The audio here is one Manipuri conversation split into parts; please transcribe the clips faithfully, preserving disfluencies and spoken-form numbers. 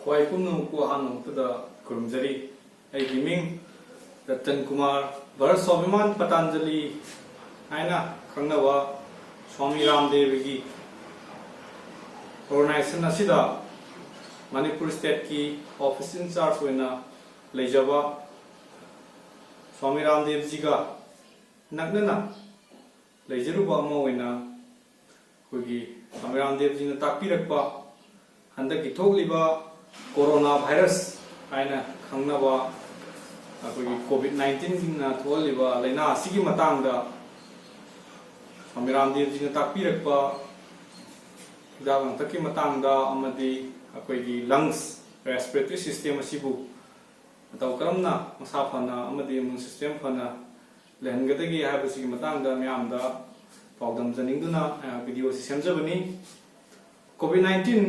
ꯈ꯭ꯋꯥꯏ ꯄꯨꯝꯅꯃꯛꯄꯨ ꯑꯍꯥꯟꯕ ꯃꯛꯇꯗ ꯈꯨꯔꯨꯝꯖꯔꯤ꯫ ꯑꯩꯒꯤ ꯃꯤꯡ ꯔꯇꯟ ꯀꯨꯃꯥꯔ, ꯚꯥꯔꯠ ꯁ꯭ꯋꯥꯚꯤꯃꯥꯟ ꯄꯇꯥꯟꯖꯂꯤ ꯍꯥꯏꯅ ꯈꯪꯅꯕ ꯁ꯭ꯋꯥꯃꯤ ꯔꯥꯝꯗꯦꯕꯒꯤ organization ꯑꯁꯤꯗ ꯃꯅꯤꯄꯨꯔ stateꯀꯤ office in charge ꯑꯣꯏꯅ ꯂꯩꯖꯕ ꯁ꯭ꯋꯥꯃꯤ ꯔꯥꯝꯗꯦꯕꯖꯤꯒ ꯅꯛꯅꯅ ꯂꯩꯖꯔꯨꯕ ꯑꯃ ꯑꯣꯏꯅ ꯑꯩꯈꯣꯏꯒꯤ ꯁ꯭ꯋꯥꯃꯤ ꯔꯥꯝꯗꯦꯕꯖꯤꯅ ꯇꯥꯛꯄꯤꯔꯛꯄ ꯍꯟꯗꯛꯀꯤ ꯊꯣꯛꯂꯤꯕ corona virus ꯍꯥꯏꯅ ꯈꯪꯅꯕ ꯑꯩꯈꯣꯏꯒꯤ COVID nineteenꯅ ꯊꯣꯛꯍꯜꯂꯤꯕ ꯂꯥꯏꯅꯥ ꯑꯁꯤꯒꯤ ꯃꯇꯥꯡꯗ ꯁ꯭ꯋꯥꯃꯤ ꯔꯥꯝꯗꯦꯕꯖꯤꯅ ꯇꯥꯛꯄꯤꯔꯛꯄ ꯍꯤꯗꯥꯛ ꯂꯥꯡꯊꯛꯀꯤ ꯃꯇꯥꯡꯗ ꯑꯃꯗꯤ ꯑꯩꯈꯣꯏꯒꯤ lungs, respiratory system ꯑꯁꯤꯕꯨ ꯃꯇꯧ ꯀꯔꯝꯅ ꯃꯁꯥ ꯐꯅ ꯑꯃꯗꯤ immune system ꯐꯅ ꯂꯩꯍꯟꯒꯗꯒꯦ ꯍꯥꯏꯕꯁꯤꯒꯤ ꯃꯇꯥꯡꯗ ꯃꯌꯥꯝꯗ ꯄꯥꯎꯗꯝꯖꯅꯤꯡꯗꯨꯅ ꯑꯩꯍꯥꯛ video ꯑꯁꯤ ꯁꯦꯝꯖꯕꯅꯤ꯫ COVID nineteen,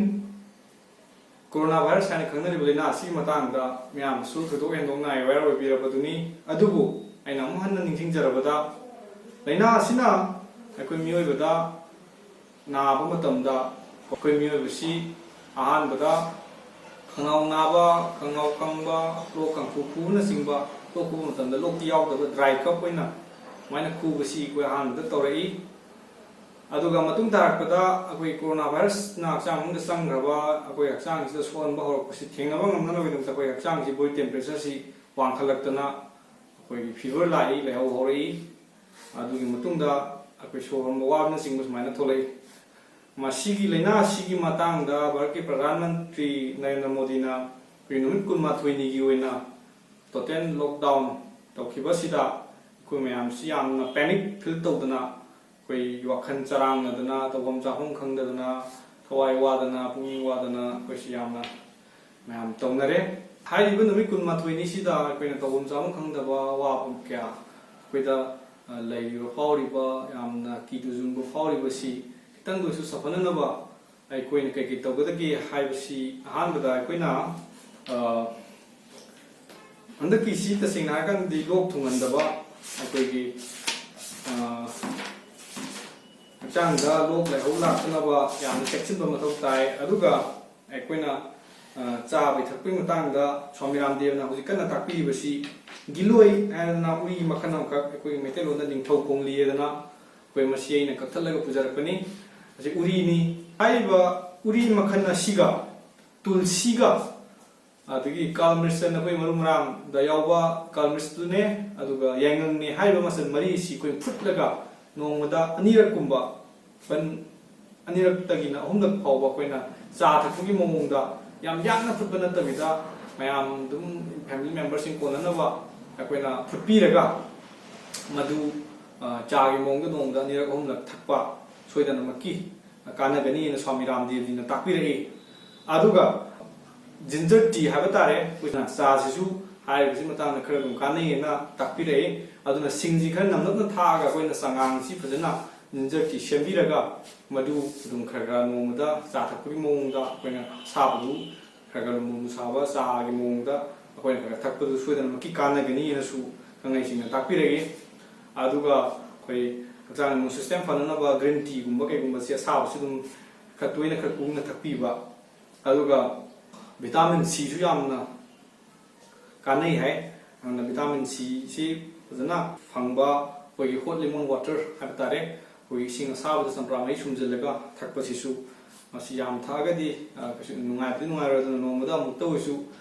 corona virus ꯍꯥꯏꯅ ꯈꯪꯅꯔꯤꯕ ꯂꯥꯏꯅꯥ ꯑꯁꯤꯒꯤ ꯃꯇꯥꯡꯗ ꯃꯌꯥꯝꯁꯨ ꯊꯣꯏꯗꯣꯛ ꯍꯦꯟꯗꯣꯛꯅ aware ꯑꯣꯏꯕꯤꯔꯕꯗꯨꯅꯤ꯫ ꯑꯗꯨꯕꯨ ꯑꯩꯅ ꯑꯃꯨꯛ ꯍꯟꯅ ꯅꯤꯡꯁꯤꯡꯖꯔꯕꯗ, ꯂꯥꯏꯅꯥ ꯑꯁꯤꯅ ꯑꯩꯈꯣꯏ ꯃꯤꯑꯣꯏꯕꯗ ꯅꯥꯕ ꯃꯇꯝꯗ ꯑꯩꯈꯣꯏ ꯃꯤꯑꯣꯏꯕꯁꯤ ꯑꯍꯥꯟꯕꯗ ꯈꯅꯥꯎ ꯅꯥꯕ, ꯈꯅꯥꯎ ꯀꯪꯕ, ꯂꯣꯛ ꯀꯥꯡꯈꯨ ꯈꯨꯕꯅꯆꯤꯡꯕ, ꯂꯣꯛ ꯈꯨꯕ ꯃꯇꯝꯗ ꯂꯣꯛꯇꯤ ꯌꯥꯎꯗꯕ, dry cough ꯑꯣꯏꯅ ꯁꯨꯃꯥꯏꯅ ꯈꯨꯕꯁꯤ ꯑꯩꯈꯣꯏ ꯑꯍꯥꯟꯕꯗ ꯇꯧꯔꯛꯏ꯫ ꯑꯗꯨꯒ ꯃꯇꯨꯡ ꯇꯥꯔꯛꯄꯗ ꯑꯩꯈꯣꯏ corona virusꯅ ꯍꯛꯆꯥꯡ ꯃꯅꯨꯡꯗ ꯆꯪꯈ꯭ꯔꯕ, ꯑꯩꯈꯣꯏ ꯍꯛꯆꯥꯡꯁꯤꯗ ꯁꯣꯛꯍꯟꯕ ꯍꯧꯔꯛꯄꯁꯤ ꯊꯦꯡꯅꯕ ꯉꯝꯅꯅꯕꯒꯤꯗꯃꯛꯇ ꯑꯩꯈꯣꯏ ꯍꯛꯆꯥꯡꯁꯤ body temperatureꯁꯤ ꯋꯥꯡꯈꯠꯂꯛꯇꯅ ꯑꯩꯈꯣꯏꯒꯤ fever ꯂꯥꯛꯏ, ꯂꯥꯏꯍꯧ ꯍꯧꯔꯛꯏ꯫ ꯑꯗꯨꯒꯤ ꯃꯇꯨꯡꯗ ꯑꯩꯈꯣꯏ ꯁꯣꯔ ꯍꯣꯟꯕ ꯋꯥꯕꯅꯆꯤꯡꯕ ꯁꯨꯃꯥꯏꯅ ꯊꯣꯛꯂꯛꯏ꯫ ꯃꯁꯤꯒꯤ ꯂꯥꯏꯅꯥ ꯑꯁꯤꯒꯤ ꯃꯇꯥꯡꯗ ꯚꯥꯔꯠꯀꯤ ꯄ꯭ꯔꯙꯥꯟ ꯃꯟꯇ꯭ꯔꯤ ꯅꯔꯦꯟꯗ꯭ꯔ ꯃꯣꯗꯤꯅ ꯑꯩꯈꯣꯏ ꯅꯨꯃꯤꯠ ꯀꯨꯟꯃꯥꯊꯣꯏꯅꯤꯒꯤ ꯑꯣꯏꯅ total lockdown ꯇꯧꯈꯤꯕꯁꯤꯗ ꯑꯩꯈꯣꯏ ꯃꯌꯥꯝꯁꯤ ꯌꯥꯝꯅ panic feel ꯇꯧꯗꯅ, ꯑꯩꯈꯣꯏ ꯋꯥꯈꯜ ꯆꯔꯥꯡꯅꯗꯅ, ꯇꯧꯐꯝ ꯆꯥꯐꯝ ꯈꯪꯗꯗꯅ, ꯊꯋꯥꯏ ꯋꯥꯗꯅ, ꯄꯨꯛꯅꯤꯡ ꯋꯥꯗꯅ ꯑꯩꯈꯣꯏꯁꯤ ꯌꯥꯝꯅ ꯃꯌꯥꯝ ꯇꯧꯅꯔꯦ꯫ ꯍꯥꯏꯔꯤꯕ ꯅꯨꯃꯤꯠ ꯀꯨꯟꯃꯥꯊꯣꯏꯅꯤꯁꯤꯗ ꯑꯩꯈꯣꯏꯅ ꯇꯧꯐꯝ ꯆꯥꯐꯝ ꯈꯪꯗꯕ ꯑꯋꯥꯕ ꯀꯌꯥ ꯑꯩꯈꯣꯏꯗ, ꯑ, ꯂꯩꯔꯤꯕ, ꯐꯥꯎꯔꯤꯕ, ꯌꯥꯝꯅ ꯀꯤꯗꯨ ꯖꯨꯡꯕ ꯐꯥꯎꯔꯤꯕꯁꯤ ꯈꯤꯇꯪꯗ ꯑꯣꯏꯁꯨ ꯁꯥꯐꯅꯅꯕ ꯑꯩꯈꯣꯏꯅ ꯀꯩ ꯀꯩ ꯇꯧꯒꯗꯒꯦ ꯍꯥꯏꯕꯁꯤ ꯑꯍꯥꯟꯕꯗ ꯑꯩꯈꯣꯏꯅ, ꯑ, ꯍꯟꯗꯛꯀꯤꯁꯤ ꯇꯁꯦꯡꯅ ꯍꯥꯏꯔꯀꯥꯟꯗꯗꯤ ꯂꯣꯛ ꯊꯨꯡꯍꯟꯗꯕ, ꯑꯩꯈꯣꯏꯒꯤ, ꯑ, ꯍꯛꯆꯥꯡꯗ ꯂꯣꯛ ꯂꯥꯏꯍꯧ ꯂꯥꯛꯇꯅꯕ ꯌꯥꯝꯅ ꯆꯦꯛꯁꯤꯟꯕ ꯃꯊꯧ ꯇꯥꯏ꯫ ꯑꯗꯨꯒ ꯑꯩꯈꯣꯏꯅ ꯑ, ꯆꯥꯕꯩ ꯊꯛꯄꯒꯤ ꯃꯇꯥꯡꯗ ꯁ꯭ꯋꯥꯃꯤ ꯔꯥꯝꯗꯦꯕꯅ ꯍꯧꯖꯤꯛ ꯀꯟꯅ ꯇꯥꯛꯄꯤꯔꯤꯕꯁꯤ ꯒꯤꯂꯣꯏ ꯍꯥꯏꯗꯅ ꯎꯔꯤ ꯃꯈꯜ ꯑꯃꯈꯛ, ꯑꯩꯈꯣꯏꯒꯤ ꯃꯩꯇꯩꯂꯣꯟꯗ ꯅꯤꯡꯊꯧ ꯈꯣꯡꯂꯤ ꯍꯥꯏꯗꯅ, ꯑꯩꯈꯣꯏ ꯃꯁꯤ ꯑꯩꯅ ꯀꯛꯊꯠꯂꯒ ꯄꯨꯖꯔꯛꯄꯅꯤ꯫ ꯑꯁꯤ ꯎꯔꯤꯅꯤ꯫ ꯍꯥꯏꯔꯤꯕ ꯎꯔꯤ ꯃꯈꯜ ꯑꯁꯤꯒ ꯇꯨꯜꯁꯤꯒ, ꯑꯗꯒꯤ ꯀꯥꯜꯃꯤꯔꯁ, ꯅꯈꯣꯏ ꯃꯔꯨ ꯃꯔꯥꯡꯗ ꯌꯥꯎꯕ ꯀꯥꯜꯃꯤꯔꯁꯇꯨꯅꯦ, ꯑꯗꯨꯒ ꯌꯥꯏꯉꯪꯅꯦ ꯍꯥꯏꯔꯤꯕ ꯃꯆꯜ ꯃꯔꯤꯁꯤ ꯑꯩꯈꯣꯏ ꯐꯨꯠꯂꯒ ꯅꯣꯡꯃꯗ ꯑꯅꯤꯔꯛꯀꯨꯝꯕ, ꯄꯟ-, ꯑꯅꯤꯔꯛꯇꯒꯤꯅ ꯑꯍꯨꯝꯂꯛ ꯐꯥꯎꯕ ꯑꯩꯈꯣꯏꯅ ꯆꯥ ꯊꯛꯄꯒꯤ ꯃꯑꯣꯡꯗ, ꯌꯥꯝ ꯌꯥꯡꯅ ꯐꯨꯠꯄ ꯅꯠꯇꯕꯤꯗ, ꯃꯌꯥꯝ ꯑꯗꯨꯝ, ꯐꯦꯃꯤꯂꯤ ꯃꯦꯝꯕꯔꯁꯤꯡ ꯀꯣꯟꯅꯅꯕ ꯑꯩꯈꯣꯏꯅ ꯐꯨꯠꯄꯤꯔꯒ, ꯃꯗꯨ, ꯑ, ꯆꯥꯒꯤ ꯃꯑꯣꯡꯗ ꯅꯣꯡꯃꯗ ꯑꯅꯤꯔꯛ ꯑꯍꯨꯝꯂꯛ ꯊꯛꯄ ꯁꯣꯏꯗꯅꯃꯛꯀꯤ ꯀꯥꯟꯅꯒꯅꯤꯅ ꯁ꯭ꯋꯥꯃꯤ ꯔꯥꯝꯗꯦꯕꯖꯤꯅ ꯇꯥꯛꯄꯤꯔꯛꯏ꯫ ꯑꯗꯨꯒ ꯖꯤꯟꯖꯔ ꯇꯤ ꯍꯥꯏꯕ ꯇꯥꯔꯦ, ꯑꯩꯈꯣꯏꯅ ꯆꯥꯁꯤꯁꯨ ꯍꯥꯏꯔꯤꯕꯁꯤ ꯃꯇꯥꯡꯗ ꯈꯔ ꯑꯗꯨꯝ ꯀꯥꯟꯅꯩꯌꯦꯅ ꯇꯥꯛꯄꯤꯔꯛꯏ꯫ ꯑꯗꯨꯅ ꯁꯤꯡꯁꯤ ꯈꯔ ꯅꯝꯂꯞꯅ ꯊꯥꯛꯑꯒ ꯑꯩꯈꯣꯏꯅ ꯆꯉꯥꯡꯁꯤ ꯐꯖꯅ ꯖꯤꯟꯖꯔ ꯇꯤ ꯁꯦꯝꯕꯤꯔꯒ, ꯃꯗꯨ ꯑꯗꯨꯝ ꯈꯔ ꯈꯔ ꯅꯣꯡꯃꯗ ꯆꯥ ꯊꯛꯄꯒꯤ ꯃꯑꯣꯡꯗ ꯑꯩꯈꯣꯏꯅ ꯑꯁꯥꯕꯗꯨ ꯈꯔ ꯈꯔ ꯂꯨꯝꯕꯨ ꯂꯨꯝꯕꯨ ꯁꯥꯕ ꯆꯥꯒꯤ ꯃꯑꯣꯡꯗ ꯑꯩꯈꯣꯏꯅ ꯈꯔ ꯈꯔ ꯊꯛꯄꯗꯨ ꯁꯣꯏꯗꯅꯃꯛꯀꯤ ꯀꯥꯟꯅꯒꯅꯤꯅꯁꯨ ꯈꯪꯍꯩꯁꯤꯡꯅ ꯇꯥꯛꯄꯤꯔꯛꯏ꯫ ꯑꯗꯨꯒ ꯑꯩꯈꯣꯏ ꯍꯛꯆꯥꯡ ꯏꯃ꯭ꯌꯨꯟ ꯁꯤꯁꯇꯦꯝ ꯐꯅꯅꯕ ꯒ꯭ꯔꯤꯟ ꯇꯤꯒꯨꯝꯕ ꯀꯩꯒꯨꯝꯕꯁꯦ ꯑꯁꯥꯕꯁꯤ ꯑꯗꯨꯝ ꯈꯔ ꯇꯣꯏꯅ, ꯈꯔ ꯀꯨꯡꯅ ꯊꯛꯄꯤꯕ꯫ ꯑꯗꯨꯒ ꯚꯤꯇꯥꯃꯤꯟ ꯁꯤꯁꯨ ꯌꯥꯝꯅ ꯀꯥꯟꯅꯩ ꯍꯥꯏ꯫ ꯑꯗꯨꯅ ꯚꯤꯇꯥꯃꯤꯟ ꯁꯤꯁꯤ ꯐꯖꯅ ꯐꯪꯕ ꯑꯩꯈꯣꯏꯒꯤ ꯍꯣꯠ ꯂꯦꯃꯟ ꯋꯥꯇꯔ ꯍꯥꯏꯕ ꯇꯥꯔꯦ, ꯑꯩꯈꯣꯏꯒꯤ ꯏꯁꯤꯡ ꯑꯁꯥꯕꯗ ꯆꯝꯄ꯭ꯔꯥ ꯃꯍꯤ ꯁꯨꯝꯖꯤꯜꯂꯒ ꯊꯛꯄꯁꯤꯁꯨ, ꯃꯁꯤ ꯌꯥꯝ ꯊꯛꯑꯒꯗꯤ, ꯑ, ꯀꯩꯁꯨ ꯅꯨꯡꯉꯥꯏꯕꯗꯤ ꯅꯨꯡꯉꯥꯏꯔꯣꯏ꯫ ꯑꯗꯨꯅ ꯅꯣꯡꯃꯗ ꯑꯃꯨꯛꯇ ꯑꯣꯏꯔꯁꯨ,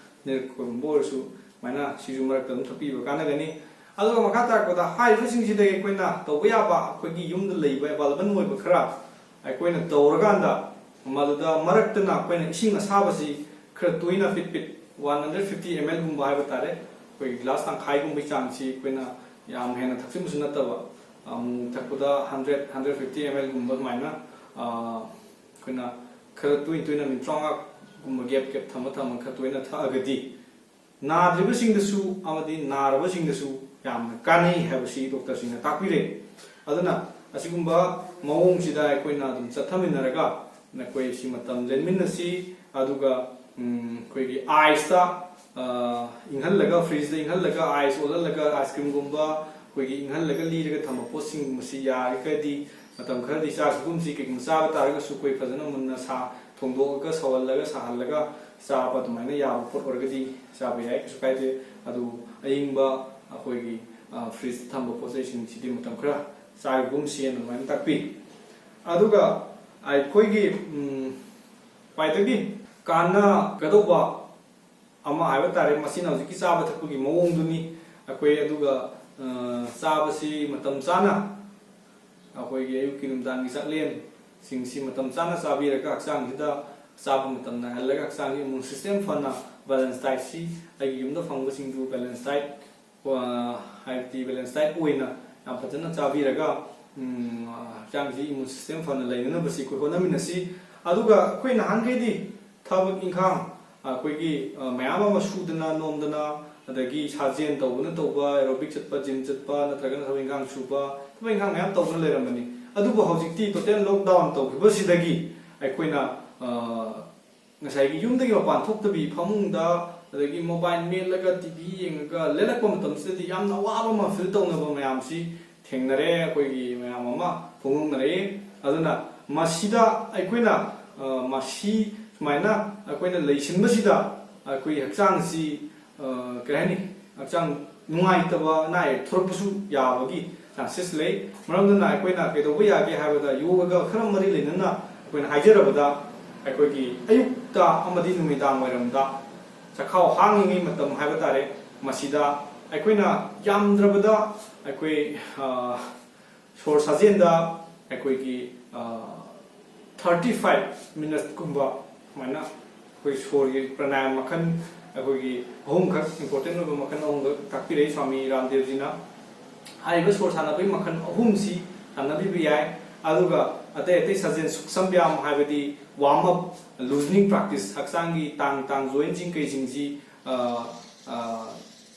ꯑꯅꯤꯔꯛ ꯀꯨꯝꯕ ꯑꯣꯏꯔꯁꯨ, ꯑꯗꯨꯃꯥꯏꯅ ꯁꯤꯁꯨ ꯃꯔꯛꯇ ꯑꯗꯨꯝ ꯊꯛꯄꯤꯕ ꯀꯥꯟꯅꯒꯅꯤ꯫ ꯑꯗꯨꯒ ꯃꯈꯥ ꯇꯥꯔꯛꯄꯗ ꯍꯥꯏꯔꯤꯕꯁꯤꯡꯁꯤꯗꯒꯤ ꯑꯩꯈꯣꯏꯅ ꯇꯧꯕ ꯌꯥꯕ, ꯑꯩꯈꯣꯏꯒꯤ ꯌꯨꯝꯗ ꯂꯩꯕ ꯑꯦꯕꯥꯏꯂꯦꯕꯜ ꯑꯣꯏꯕ ꯈꯔ ꯑꯩꯈꯣꯏꯅ ꯇꯧꯔꯀꯥꯟꯗ, ꯃꯗꯨꯗ ꯃꯔꯛꯇꯅ ꯑꯩꯈꯣꯏꯅ ꯏꯁꯤꯡ ꯑꯁꯥꯕꯁꯤ ꯈꯔ ꯇꯣꯏꯅ ꯄꯤꯠ ꯄꯤꯠ, ꯋꯥꯟ ꯍꯟꯗ꯭ꯔꯦꯠ ꯐꯤꯐꯇꯤ ꯑꯦꯝ ꯑꯦꯜꯒꯨꯝꯕ ꯍꯥꯏꯕ ꯇꯥꯔꯦ, ꯑꯩꯈꯣꯏꯒꯤ ꯒ꯭ꯂꯥꯁ ꯇꯪꯈꯥꯏꯒꯨꯝꯕꯒꯤ ꯆꯥꯡꯁꯤ ꯑꯩꯈꯣꯏꯅ ꯌꯥꯝ ꯍꯦꯟꯅ ꯊꯛꯆꯤꯟꯕꯁꯨ ꯅꯠꯇꯕ, ꯑꯃꯨꯛ ꯊꯛꯄꯗ ꯍꯟꯗ꯭ꯔꯦꯠ, ꯍꯟꯗ꯭ꯔꯦꯠ ꯐꯤꯐꯇꯤ ꯑꯦꯝ ꯑꯦꯜꯒꯨꯝꯕ ꯑꯗꯨꯃꯥꯏꯅ, ꯑ, ꯑꯩꯈꯣꯏꯅ ꯈꯔ ꯇꯣꯏ ꯇꯣꯏꯅ ꯃꯤꯅꯤꯠ ꯇꯔꯥꯃꯉꯥꯒꯨꯝꯕ ꯒꯦꯞ ꯒꯦꯞ ꯊꯝꯃ ꯊꯝꯃ ꯈꯔ ꯇꯣꯏꯅ ꯊꯛꯑꯒꯗꯤ, ꯅꯥꯗ꯭ꯔꯤꯕꯁꯤꯡꯗꯁꯨ ꯑꯃꯗꯤ ꯅꯥꯔꯕꯁꯤꯡꯗꯁꯨ ꯌꯥꯝꯅ ꯀꯥꯟꯅꯩ ꯍꯥꯏꯕꯁꯤ ꯗꯣꯛꯇꯔꯁꯤꯡꯅ ꯇꯥꯛꯄꯤꯔꯦ꯫ ꯑꯗꯨꯅ ꯑꯁꯤꯒꯨꯝꯕ ꯃꯑꯣꯡꯁꯤꯗ ꯑꯩꯈꯣꯏꯅ ꯑꯗꯨꯝ ꯆꯠꯊꯃꯤꯟꯅꯔꯒ, ꯅꯈꯣꯏ ꯁꯤ ꯃꯇꯝ ꯂꯦꯟꯃꯤꯟꯅꯁꯤ꯫ ꯑꯗꯨꯒ, ꯎꯝ, ꯑꯩꯈꯣꯏꯒꯤ ꯑꯥꯏꯁꯇ, ꯑ, ꯏꯪꯍꯜꯂꯒ, ꯐ꯭ꯔꯤꯖꯇ ꯏꯪꯍꯜꯂꯒ, ꯑꯥꯏꯁ ꯑꯣꯜꯍꯜꯂꯒ, ꯑꯥꯏꯁ ꯀ꯭ꯔꯤꯝꯒꯨꯝꯕ ꯑꯩꯈꯣꯏꯒꯤ ꯏꯪꯍꯜꯂꯒ ꯂꯤꯔꯒ ꯊꯝꯕ ꯄꯣꯠꯁꯤꯡꯒꯨꯝꯕꯁꯤ ꯌꯥꯔꯒꯗꯤ ꯃꯇꯝ ꯈꯔꯗꯤ ꯆꯥꯁꯤ꯫ ꯀꯩꯒꯨꯝꯕ ꯆꯥꯕ ꯇꯥꯔꯒꯁꯨ ꯑꯩꯈꯣꯏ ꯐꯖꯅ ꯃꯨꯟꯅ ꯁꯥ-, ꯊꯣꯡꯗꯣꯛꯑꯒ, ꯁꯧꯍꯜꯂꯒ, ꯁꯥꯍꯜꯂꯒ, ꯆꯥꯕ ꯑꯗꯨꯃꯥꯏꯅ ꯌꯥꯕ ꯄꯣꯠ ꯑꯣꯏꯔꯒꯗꯤ ꯆꯥꯕ ꯌꯥꯏ, ꯀꯩꯁꯨ ꯀꯥꯏꯗꯦ꯫ ꯑꯗꯨ ꯑꯏꯪꯕ ꯑꯩꯈꯣꯏꯒꯤ ꯐ꯭ꯔꯤꯖꯇ ꯊꯝꯕ ꯄꯣꯠ ꯆꯩꯁꯤꯡꯁꯤꯗꯤ ꯃꯇꯝ ꯈꯔ ꯆꯥꯏꯒꯨꯝꯁꯦꯅ ꯑꯗꯨꯃꯥꯏꯅ ꯇꯥꯛꯄꯤ꯫ ꯑꯗꯨꯒ ꯑꯩꯈꯣꯏꯒꯤ ꯎꯝ, ꯈ꯭ꯋꯥꯏꯗꯒꯤ ꯀꯥꯟꯅꯒꯗꯧꯕ ꯑꯃ ꯍꯥꯏꯕ ꯇꯥꯔꯦ, ꯃꯁꯤꯅ ꯍꯧꯖꯤꯛꯀꯤ ꯆꯥꯕ ꯊꯛꯄꯒꯤ ꯃꯑꯣꯡꯗꯨꯅꯤ꯫ ꯑꯩꯈꯣꯏ ꯑꯗꯨꯒ ꯑ, ꯆꯥꯕꯁꯤ ꯃꯇꯝ ꯆꯥꯅ, ꯑꯩꯈꯣꯏꯒꯤ ꯑꯌꯨꯛꯀꯤ ꯅꯨꯡꯗꯥꯡꯒꯤ ꯆꯥꯛꯂꯦꯟꯁꯤꯡꯁꯤ ꯃꯇꯝ ꯆꯥꯅ ꯆꯥꯕꯤꯔꯒ, ꯍꯛꯆꯥꯡꯁꯤꯗ ꯆꯥꯕ ꯃꯇꯝ ꯅꯥꯏꯍꯜꯂꯒ, ꯍꯛꯆꯥꯡꯒꯤ ꯏꯃ꯭ꯌꯨꯟ ꯁꯤꯁꯇꯦꯝ ꯐꯅ, ꯕꯦꯂꯦꯟꯁ ꯗꯥꯏꯠꯁꯤ ꯑꯩꯒꯤ ꯌꯨꯝꯗ ꯐꯪꯕꯁꯤꯡꯗꯨ ꯕꯦꯂꯦꯟꯁ ꯗꯥꯏꯠ, ꯑ, ꯍꯥꯏꯕꯗꯤ ꯕꯦꯂꯦꯟꯁ ꯗꯥꯏꯠ ꯑꯣꯏꯅ ꯌꯥꯝ ꯐꯖꯅ ꯆꯥꯕꯤꯔꯒ, ꯎꯝ, ꯍꯛꯆꯥꯡꯁꯤ ꯏꯃ꯭ꯌꯨꯟ ꯁꯤꯁꯇꯦꯝ ꯐꯅ ꯂꯩꯅꯅꯕꯁꯤ ꯑꯩꯈꯣꯏ ꯍꯣꯠꯅꯃꯤꯟꯅꯁꯤ꯫ ꯑꯗꯨꯒ ꯑꯩꯈꯣꯏ ꯅꯍꯥꯟꯈꯩꯗꯤ ꯊꯕꯛ ꯏꯪꯈꯥꯡ ꯑꯩꯈꯣꯏꯒꯤ, ꯑ, ꯃꯌꯥꯝ ꯑꯃ ꯁꯨꯗꯅ ꯅꯣꯝꯗꯅ, ꯑꯗꯒꯤ ꯁꯥꯖꯦꯜ ꯇꯧꯕꯅ ꯇꯧꯕ, ꯑꯦꯔꯣꯕꯤꯛ ꯆꯠꯄ, ꯖꯤꯝ ꯆꯠꯄ, ꯅꯠꯇ꯭ꯔꯒꯅ ꯊꯕꯛ ꯏꯪꯈꯥꯡ ꯁꯨꯕ, ꯊꯕꯛ ꯏꯪꯈꯥꯡ ꯃꯌꯥꯝ ꯇꯧꯗꯨꯅ ꯂꯩꯔꯝꯕꯅꯤ꯫ ꯑꯗꯨꯕꯨ ꯍꯧꯖꯤꯛꯇꯤ ꯇꯣꯇꯦꯜ ꯂꯣꯛꯗꯥꯎꯟ ꯇꯧꯈꯤꯕꯁꯤꯗꯒꯤ ꯑꯩꯈꯣꯏꯅ, ꯑ, ꯉꯁꯥꯏꯒꯤ ꯌꯨꯝꯗꯒꯤ ꯃꯄꯥꯟ ꯊꯣꯛꯇꯕꯤ ꯐꯃꯨꯡꯗ, ꯑꯗꯒꯤ ꯃꯣꯕꯥꯏꯜ ꯃꯦꯠꯂꯒ ꯇꯤ ꯚꯤ ꯌꯦꯡꯉꯒ ꯂꯦꯜꯂꯛꯄ ꯃꯇꯝꯁꯤꯗꯗꯤ ꯌꯥꯝꯅ ꯑꯋꯥꯕ ꯑꯃ ꯐꯤꯜ ꯇꯧꯅꯕ ꯃꯌꯥꯝꯁꯤ ꯊꯦꯡꯅꯔꯦ, ꯑꯩꯈꯣꯏꯒꯤ ꯃꯌꯥꯝ ꯑꯃ ꯐꯣꯡꯗꯣꯛꯅꯔꯛꯏ꯫ ꯑꯗꯨꯅ ꯃꯁꯤꯗ ꯑꯩꯈꯣꯏꯅ, ꯑ, ꯃꯁꯤ ꯁꯨꯃꯥꯏꯅ ꯑꯩꯈꯣꯏꯅ ꯂꯩꯁꯤꯟꯕꯁꯤꯗ ꯑꯩꯈꯣꯏ ꯍꯛꯆꯥꯡꯁꯤ, ꯑ, ꯀꯔꯤ ꯍꯥꯏꯅꯤ, ꯍꯛꯆꯥꯡ ꯅꯨꯡꯉꯥꯏꯇꯕ, ꯑꯅꯥ ꯑꯌꯦꯛ ꯊꯣꯛꯂꯛꯄꯁꯨ ꯌꯥꯕꯒꯤ ꯆꯥꯟꯁꯦꯁ ꯂꯩ꯫ ꯃꯔꯝ ꯑꯗꯨꯅ ꯑꯩꯈꯣꯏꯅ ꯀꯩꯗꯧꯕ ꯌꯥꯒꯦ ꯍꯥꯏꯕꯗ, ꯌꯣꯒꯒ ꯈꯔ ꯃꯔꯤ ꯂꯩꯅꯅ ꯑꯩꯈꯣꯏꯅ ꯍꯥꯏꯖꯔꯕꯗ, ꯑꯩꯈꯣꯏꯒꯤ ꯑꯌꯨꯛꯇ ꯑꯃꯗꯤ ꯅꯨꯃꯤꯗꯥꯡ ꯋꯥꯏꯔꯝꯗ ꯆꯈꯥꯎ ꯍꯥꯡꯉꯤꯉꯩ ꯃꯇꯝ ꯍꯥꯏꯕ ꯇꯥꯔꯦ, ꯃꯁꯤꯗ ꯑꯩꯈꯣꯏꯅ ꯌꯥꯝꯗ꯭ꯔꯕꯗ ꯑꯩꯈꯣꯏ, ꯑ, ꯁꯣꯔ ꯁꯥꯖꯦꯟꯗ ꯑꯩꯈꯣꯏꯒꯤ, ꯑ, ꯊꯥꯔꯇꯤ ꯐꯥꯏꯚ ꯃꯤꯅꯠꯀꯨꯝꯕ ꯁꯨꯃꯥꯏꯅ ꯑꯩꯈꯣꯏ ꯁꯣꯔꯒꯤ ꯄ꯭ꯔꯅꯥꯌꯥꯝ ꯃꯈꯜ ꯑꯩꯈꯣꯏꯒꯤ ꯑꯍꯨꯝꯈꯛ, ꯏꯝꯄꯣꯔꯇꯦꯟ ꯑꯣꯏꯕ ꯃꯈꯜ ꯑꯍꯨꯝꯈꯛ ꯇꯥꯛꯄꯤꯔꯛꯏ ꯁ꯭ꯋꯥꯃꯤ ꯔꯥꯝꯗꯦꯕꯖꯤꯅ꯫ ꯍꯥꯏꯔꯤꯕ ꯁꯣꯔ ꯁꯥꯟꯅꯕꯒꯤ ꯃꯈꯜ ꯑꯍꯨꯝꯁꯤ ꯁꯥꯟꯅꯕꯤꯕ ꯌꯥꯏ꯫ ꯑꯗꯨꯒ ꯑꯇꯩ ꯑꯇꯩ ꯁꯥꯖꯦꯜ ꯁꯨꯛꯁꯝ ꯕ꯭ꯌꯥꯝ ꯍꯥꯏꯕꯗꯤ ꯋꯥꯔꯝ ꯑꯞ, ꯂꯨꯖꯅꯤꯡ ꯄ꯭ꯔꯥꯛꯇꯤꯁ, ꯍꯛꯆꯥꯡꯒꯤ ꯇꯥꯡ ꯇꯥꯡ ꯖꯣꯏꯟꯁꯤꯡ ꯀꯩꯁꯤꯡꯁꯤ, ꯑ, ꯑ,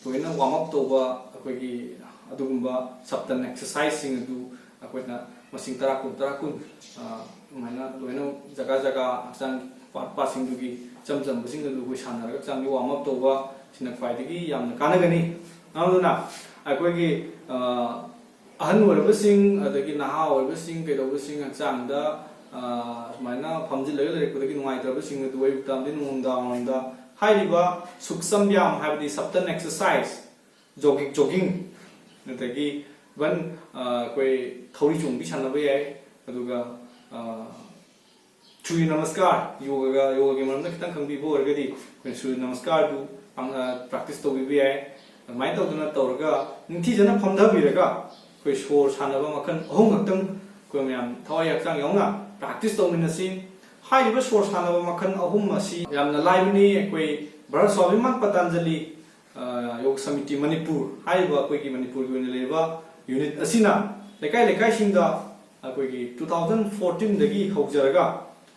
ꯂꯣꯏꯅ ꯋꯥꯔꯝ ꯑꯞ ꯇꯧꯕ, ꯑꯩꯈꯣꯏꯒꯤ ꯑꯗꯨꯒꯨꯝꯕ ꯁꯞꯇꯟ ꯑꯦꯛꯁꯔꯁꯥꯏꯖꯁꯤꯡ ꯑꯗꯨ ꯑꯩꯈꯣꯏꯅ ꯃꯁꯤꯡ ꯇꯔꯥ, ꯀꯨꯟ, ꯇꯔꯥ, ꯀꯨꯟ, ꯑ, ꯑꯗꯨꯃꯥꯏꯅ ꯂꯣꯏꯅ ꯖꯒꯥ ꯖꯒꯥ ꯍꯛꯆꯥꯡ ꯄꯥꯔꯠ ꯄꯥꯔꯠꯁꯤꯡꯗꯨꯒꯤ ꯏꯆꯝ ꯆꯝꯕꯁꯤꯡ ꯑꯗꯨ ꯑꯩꯈꯣꯏ ꯁꯥꯟꯅꯔꯒ ꯍꯛꯆꯥꯡꯒꯤ ꯋꯥꯔꯝ ꯑꯞ ꯇꯧꯕ ꯁꯤꯅ ꯈ꯭ꯋꯥꯏꯗꯒꯤ ꯌꯥꯝꯅ ꯀꯥꯟꯅꯒꯅꯤ꯫ ꯑꯗꯨꯅ ꯑꯩꯈꯣꯏꯒꯤ, ꯑ, ꯑꯍꯟ ꯑꯣꯏꯔꯕꯁꯤꯡ, ꯑꯗꯒꯤ ꯅꯍꯥ ꯑꯣꯏꯔꯕꯁꯤꯡ, ꯀꯩꯗꯧꯕꯁꯤꯡ ꯍꯛꯆꯥꯡꯗ, ꯑ, ꯁꯨꯃꯥꯏꯅ ꯐꯝꯖꯤꯜꯂꯒ ꯂꯩꯔꯛꯄꯗꯒꯤ ꯅꯨꯡꯉꯥꯏꯇ꯭ꯔꯕꯁꯤꯡ ꯑꯗꯨ ꯑꯌꯨꯛꯇ ꯑꯃꯗꯤ ꯅꯨꯡꯗꯥꯡꯋꯥꯏꯔꯝꯗ ꯍꯥꯏꯔꯤꯕ ꯁꯨꯛꯁꯝ ꯕ꯭ꯌꯥꯝ, ꯍꯥꯏꯕꯗꯤ subtle exercise, jogging, jogging, ꯑꯗꯒꯤ even, ꯑ, ꯑꯩꯈꯣꯏ ꯊꯧꯔꯤ ꯆꯣꯡꯕꯤ ꯁꯥꯟꯅꯕ ꯌꯥꯏ꯫ ꯑꯗꯨꯒ, ꯑ, ꯁꯨꯔ꯭ꯌ ꯅꯃꯁꯀꯥꯔ, ꯌꯣꯒꯒ, ꯌꯣꯒꯒꯤ ꯃꯔꯝꯗ ꯈꯤꯇꯪ ꯈꯪꯕꯤꯕ ꯑꯣꯏꯔꯒꯗꯤ ꯑꯩꯈꯣꯏꯅ ꯁꯨꯔ꯭ꯌ ꯅꯃꯁꯀꯥꯔꯗꯨ ꯄꯥꯡ-, ꯑ, practice ꯇꯧꯕꯤꯕ ꯌꯥꯏ꯫ ꯑꯗꯨꯃꯥꯏꯅ ꯇꯧꯗꯅ ꯇꯧꯔꯒ ꯅꯤꯡꯊꯤꯖꯅ ꯐꯝꯊꯕꯤꯔꯒ ꯑꯩꯈꯣꯏ ꯁꯣꯔ ꯁꯥꯟꯅꯕ ꯃꯈꯜ ꯑꯍꯨꯝ ꯈꯛꯇꯪ ꯑꯩꯈꯣꯏ ꯃꯌꯥꯝ ꯊꯋꯥꯏ ꯍꯛꯆꯥꯡ ꯌꯥꯎꯅ practice ꯇꯧꯃꯤꯟꯅꯁꯤ꯫ ꯍꯥꯏꯔꯤꯕ ꯁꯣꯔ ꯁꯥꯟꯅꯕ ꯃꯈꯜ ꯑꯍꯨꯝ ꯑꯁꯤ ꯌꯥꯝꯅ ꯂꯥꯏꯕꯅꯤ꯫ ꯑꯩꯈꯣꯏ ꯚꯥꯔꯠ ꯁ꯭ꯋꯥꯚꯤꯃꯥꯟ ꯄꯇꯥꯟꯖꯂꯤ, ꯑ, ꯌꯣꯒ ꯁꯃꯤꯇꯤ ꯃꯅꯤꯄꯨꯔ ꯍꯥꯏꯔꯤꯕ ꯑꯩꯈꯣꯏꯒꯤ ꯃꯅꯤꯄꯨꯔꯒꯤ ꯑꯣꯏꯅ ꯂꯩꯔꯤꯕ unit ꯑꯁꯤꯅ ꯂꯩꯀꯥꯏ ꯂꯩꯀꯥꯏꯁꯤꯡꯗ ꯑꯩꯈꯣꯏꯒꯤ two thousand fourteen ꯗꯒꯤ ꯍꯧꯖꯔꯒ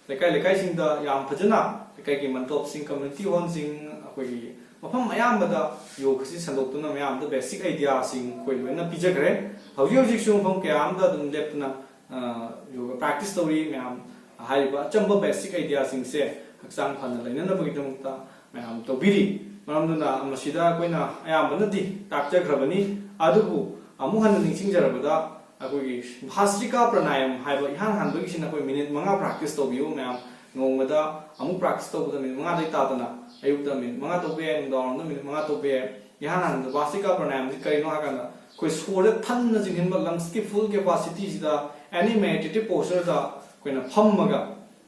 ꯂꯩꯀꯥꯏ ꯂꯩꯀꯥꯏꯁꯤꯡꯗ ꯌꯥꯝ ꯐꯖꯅ ꯂꯩꯀꯥꯏꯒꯤ ꯃꯟꯇꯣꯞꯁꯤꯡ, community hall ꯁꯤꯡ, ꯑꯩꯈꯣꯏꯒꯤ ꯃꯐꯝ ꯑꯌꯥꯝꯕꯗ ꯌꯣꯒꯁꯤ ꯁꯟꯗꯣꯛꯇꯨꯅ ꯃꯌꯥꯝꯗ basic idea ꯁꯤꯡ ꯑꯩꯈꯣꯏ ꯂꯣꯏꯅ ꯄꯤꯖꯈ꯭ꯔꯦ꯫ ꯍꯧꯖꯤꯛ ꯍꯧꯖꯤꯛꯁꯨ ꯃꯐꯝ ꯀꯌꯥ ꯑꯃꯗ ꯑꯗꯨꯝ ꯂꯦꯞꯇꯨꯅ, ꯑ, ꯌꯣꯒ practice ꯇꯧꯔꯤ꯫ ꯃꯌꯥꯝ ꯍꯥꯏꯔꯤꯕ ꯑꯆꯝꯕ basic idea ꯁꯤꯡꯁꯦ ꯍꯛꯆꯥꯡ ꯐꯅ ꯂꯩꯅꯅꯕꯒꯤꯗꯃꯛꯇ ꯃꯌꯥꯝ ꯇꯧꯕꯤꯔꯤ꯫ ꯃꯔꯝ ꯑꯗꯨꯅ ꯃꯁꯤꯗ ꯑꯩꯈꯣꯏꯅ ꯑꯌꯥꯝꯕꯅꯗꯤ ꯇꯥꯛꯆꯈ꯭ꯔꯕꯅꯤ, ꯑꯗꯨꯕꯨ ꯑꯃꯨꯛ ꯍꯟꯅ ꯅꯤꯡꯁꯤꯡꯖꯔꯕꯗ ꯑꯩꯈꯣꯏꯒꯤ ꯚꯥꯁ꯭ꯇ꯭ꯔꯤꯀꯥ ꯄ꯭ꯔꯅꯥꯌꯝ ꯍꯥꯏꯕ ꯏꯍꯥꯟ ꯍꯥꯟꯕꯒꯤꯁꯤꯅ ꯑꯩꯈꯣꯏ minute ꯃꯉꯥ practice ꯇꯧꯕꯤꯌꯨ ꯃꯌꯥꯝ꯫ ꯅꯣꯡꯃꯗ ꯑꯃꯨꯛ practice ꯇꯧꯕꯗ minute ꯃꯉꯥꯗꯩ ꯇꯥꯗꯅ, ꯑꯌꯨꯛꯇ minute ꯃꯉꯥ ꯇꯧꯕ ꯌꯥꯏ, ꯅꯨꯡꯗꯥꯡꯋꯥꯏꯔꯝꯗ minute ꯃꯉꯥ ꯇꯧꯕ ꯌꯥꯏ꯫ ꯏꯍꯥꯟ ꯍꯥꯟꯕꯗ ꯚꯥꯁ꯭ꯇ꯭ꯔꯤꯀꯥ ꯄ꯭ꯔꯅꯥꯌꯝꯁꯤ ꯀꯔꯤꯅꯣ ꯍꯥꯏ ꯀꯥꯟꯗ ꯑꯩꯈꯣꯏ ꯁꯣꯔꯁꯦ ꯊꯟꯅ ꯆꯤꯡꯁꯤꯟꯕ, lungs ꯀꯤ full capacity ꯁꯤꯗ any meditative posture ꯗ ꯑꯩꯈꯣꯏꯅ ꯐꯝꯃꯒ,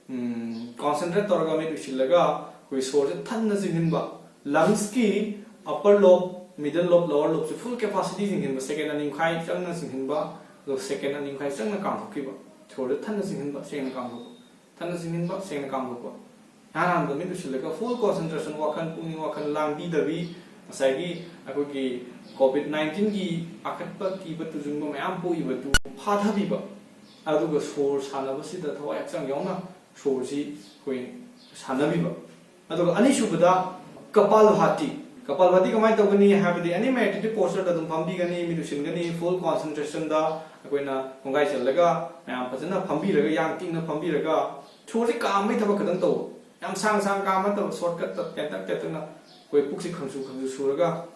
ꯎꯝ, concentrate ꯇꯧꯔꯒ ꯃꯤꯠ ꯎꯏꯁꯤꯜꯂꯒ ꯑꯩꯈꯣꯏ ꯁꯣꯔꯁꯦ ꯊꯟꯅ ꯆꯤꯡꯁꯤꯟꯕ, lungs ꯀꯤ upper lobe, middle lobe, lower lobe ꯁꯦ full capacity ꯆꯤꯡꯁꯤꯟꯕ, second ꯑꯅꯤ ꯃꯈꯥꯏ ꯆꯪꯅ ꯆꯤꯡꯁꯤꯟꯕ, ꯑꯗꯨꯒ second ꯑꯅꯤ ꯃꯈꯥꯏ ꯆꯪꯅ ꯀꯥꯝꯊꯣꯛꯈꯤꯕ꯫ ꯁꯣꯔꯁꯦ ꯊꯟꯅ ꯆꯤꯡꯁꯤꯟꯕ, ꯁꯦꯡꯅ ꯀꯥꯝꯊꯣꯛꯄ, ꯊꯟꯅ ꯆꯤꯡꯁꯤꯟꯕ, ꯁꯦꯡꯅ ꯀꯥꯝꯊꯣꯛꯄ꯫ ꯏꯍꯥꯟ ꯍꯥꯟꯕꯗ ꯃꯤꯠ ꯎꯏꯁꯤꯜꯂꯒ full concentration, ꯋꯥꯈꯜ, ꯄꯨꯛꯅꯤꯡ ꯋꯥꯈꯜ ꯂꯥꯡꯕꯤꯗꯕꯤ, ꯉꯁꯥꯏꯒꯤ ꯑꯩꯈꯣꯏꯒꯤ COVID nineteen ꯒꯤ ꯄꯥꯈꯠꯄ, ꯀꯤꯕ, ꯇꯨꯖꯨꯡꯕ ꯃꯌꯥꯝ ꯄꯣꯛꯏꯕꯗꯨ ꯐꯥꯊꯕꯤꯕ, ꯑꯗꯨꯒ ꯁꯣꯔ ꯁꯥꯟꯅꯕꯁꯤꯗ ꯊꯋꯥꯏ ꯍꯛꯆꯥꯡ ꯌꯥꯎꯅ ꯁꯣꯔꯁꯤ ꯑꯩꯈꯣꯏ ꯁꯥꯟꯅꯕꯤꯕ꯫ ꯑꯗꯨꯒ ꯑꯅꯤꯁꯨꯕꯗ ꯀꯄꯥꯜꯚꯥꯇꯤ꯫ ꯀꯄꯥꯜꯚꯥꯇꯤ ꯀꯃꯥꯏꯅ ꯇꯧꯒꯅꯤ ꯍꯥꯏꯕꯗꯤ any meditative posture ꯗ ꯑꯗꯨꯝ ꯐꯝꯕꯤꯒꯅꯤ, ꯃꯤꯠ ꯎꯏꯁꯤꯟꯒꯅꯤ, full concentration ꯗ ꯑꯩꯈꯣꯏꯅ ꯀꯣꯡꯒꯥꯏ ꯆꯜꯂꯒ ꯃꯌꯥꯝ ꯐꯖꯅ ꯐꯝꯕꯤꯔꯒ, ꯌꯥꯡ ꯇꯤꯡꯅ ꯐꯝꯕꯤꯔꯒ ꯁꯣꯔꯁꯤ ꯀꯥꯝꯕꯒꯤ ꯊꯕꯛ ꯈꯛꯇꯪ ꯇꯧꯕ꯫ ꯌꯥꯝ ꯁꯥꯡ ꯁꯥꯡ ꯀꯥꯝꯕ ꯅꯠꯇꯕ, shortcut ꯇ ꯇꯦꯟꯇꯛ ꯇꯦꯟꯇꯛꯅ ꯑꯩꯈꯣꯏ ꯄꯨꯛꯁꯤ ꯈꯪꯁꯨ ꯈꯪꯁꯨ ꯁꯨꯔꯒ